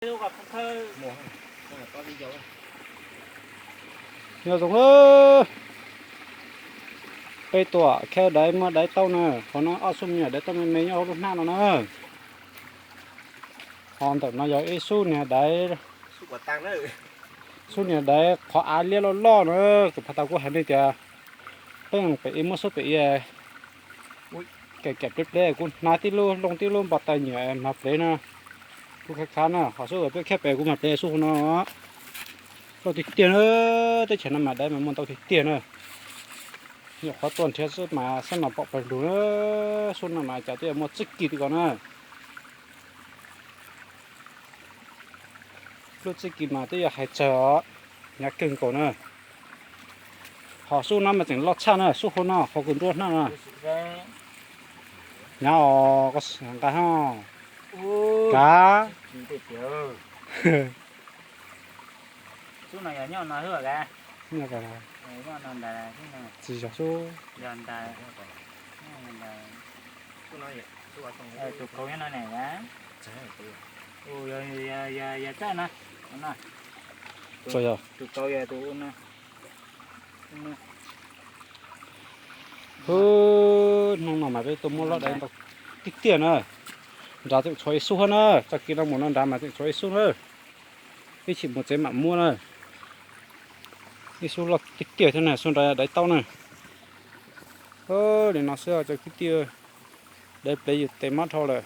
Nyob zoo, peb tuam khawb daiv muaj daiv tauj na, qhov no ob xub me nyuam daiv tauj me me nyob hauv lub hnab no na. Ho ntawm no yog ib xub niag daiv, xub niag daiv qhov av liab loj loj na. Kuv phav tau kuv hais nej tias peb pem ib muab xub pem ib, kem kem pleb pleb kuv hnav tib lub loo tib lub npog tais nyuam mag plev na. Kuv khav khav na, ho xub peb khiab pem kuv mag plev xub hauv no. Loj tiag tiag na, teb chaws no mas daiv mas muaj ntau tiag tiag na. Nyuam qhuav tuaj nrhiav xwb mas xab no pom pawg lug na, xub no mas cas twb yuav muaj txij kis tim ko na. Lub txij kis mas twb yuav hais tsawg os, hnyav kawg nkaus na. Ho xub no mas tseem loj tshaj na, xub hauv no qhov kws nruab hnab no. Hnyav os, koj nqa ho. Kav. Xub no yog nyob no xwb os. Tsis yog xub. Tus kauv nyob no ne. Yog txawj na. Tus kauv yog tus no. Hwb, hnub no mas peb tuaj muab loj daiv ntau tiag tiag na. Nrad tseem tshuav ib xub na, txoj kev no mus no nrad mas tseem tshuav ib xub na. Ib chim mus tsev mam muab na. Ib xub loj tiag tiag thiab na, xub nrad daiv tauj na. Li no xwb cov kwv tij, daiv plev yus tes mob dhau lawm.